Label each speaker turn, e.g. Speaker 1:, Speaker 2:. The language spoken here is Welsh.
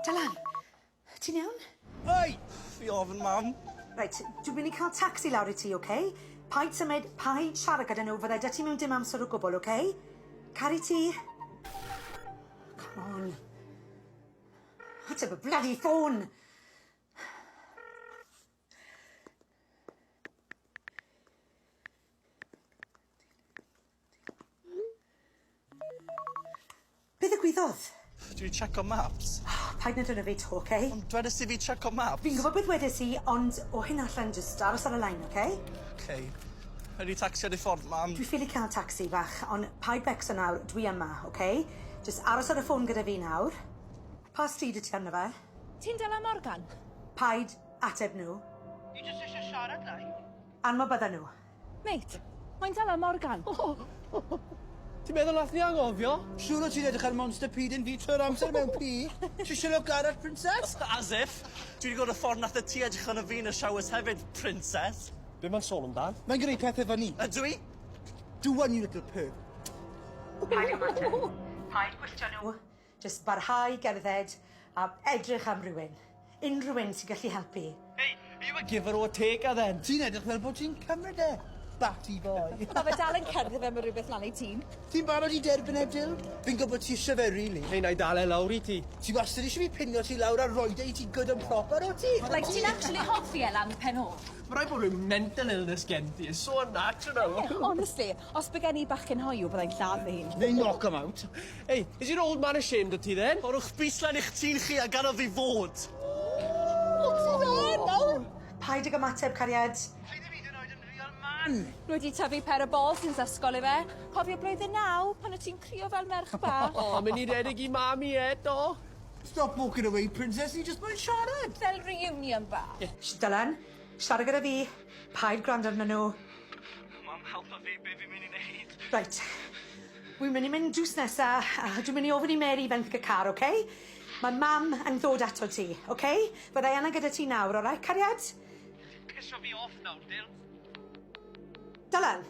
Speaker 1: Dylan! Ti'n iawn?
Speaker 2: Oi! Fi ofn mam.
Speaker 1: Reit, dwi'n mynd i cael tacsi lawr i ti, oce? Paid symud, paid siarad gyda nhw, fyddai 'da ti mewn dim amser o gwbl, oce? Caru ti. Come on. Ateb y bloody ffôn! Be ddigwyddodd?
Speaker 2: Dwi 'di checo maps.
Speaker 1: Paid neud hwnna fi 'to, oce?
Speaker 2: Ond dwedes ti fi checo maps.
Speaker 1: Fi'n gwbod beth wedes i, ond o hyn allan jyst aros ar y line, oce?
Speaker 2: Oce. Ydi tacsi ar ei ffordd, mam?
Speaker 1: Dwi ffili ca'l tacsi bach, on' paid becso nawr, dwi yma, oce? Jyst aros ar y ffôn gyda fi nawr. Pa stryd wyt ti arno fe?
Speaker 3: Ti'n dala Morgan?
Speaker 1: Paid ateb nhw.
Speaker 4: Fi jyst isie siarad like.
Speaker 1: Anwybydda nhw.
Speaker 3: Mate, mae'n dala Morgan.
Speaker 5: Ti'n meddwl nath ni anghofio?
Speaker 4: Siŵr o ti'n edrych ar monster pidyn fi trwy'r amser mewn pee. Ti isie look arall, princess?
Speaker 2: As if! Dwi 'di gweld y ffordd nath y ti edrych arno fi yn y showers hefyd, princess.
Speaker 5: Be' ma'n sôn amdan?
Speaker 4: Mae'n gneud pethe fyny.
Speaker 2: Ydw i?
Speaker 4: Do one you little perv.
Speaker 1: Paid ymateb. Paid gwylltio nhw. Jyst barhau i gerdded a edrych am rywun. Unrhyw un sy'n gallu helpu.
Speaker 5: Hey, are you a giver or a taker then?
Speaker 4: Ti'n edrych fel bod ti'n cymryd e, batty boy.
Speaker 3: Ma' fe dal yn cerdded fe ma' rhywbeth lan ei tîn.
Speaker 4: Ti'n barod i derbyn e, Jill? Fi'n gwybod ti isie fe rili.
Speaker 5: Neu 'nai dal e lawr i ti.
Speaker 4: Ti wastad isie fi pinio ti lawr a roid e i ti good and proper o't ti?
Speaker 3: Like ti'n actually hoffi e lan pen ôl?
Speaker 5: Ma' raid bod ryw mental illness gen ti, it's so unnatural.
Speaker 3: Honestly, os by gen i bachgen hoyw byddai'n lladd fy hun.
Speaker 4: Neu knock 'em out.
Speaker 5: Hey, is your old man ashamed o ti then?
Speaker 2: Torrwch bys lan i'ch tîn chi a gadal fi fod!
Speaker 1: Paid ag ymateb, cariad.
Speaker 4: Ti ddim hyd yn oed yn real man!
Speaker 3: Rwy 'di tyfu per o bol since ysgol ife? Cofio blwyddyn naw pan o't ti'n crio fel merch bach?
Speaker 5: O, myn' i redeg i mami eto.
Speaker 4: Stop walking away, princess, ni jyst moyn siarad!
Speaker 3: Fel reunion bach.
Speaker 1: Sh, Dylan, siarad gyda fi. Paid gwrando arnyn nhw.
Speaker 2: Mam, helpa fi, be' fi myn' i neud?
Speaker 1: Reit. Wi'n myn' i mynd drws nesa a dwi'n myn' i ofyn i Mary fenthyg y car, oce? Ma' mam yn ddod ato ti, oce? Fyddai yna gyda ti nawr, oreit, cariad?
Speaker 5: Ti'n piso fi off nawr, Dil.
Speaker 1: Dylan!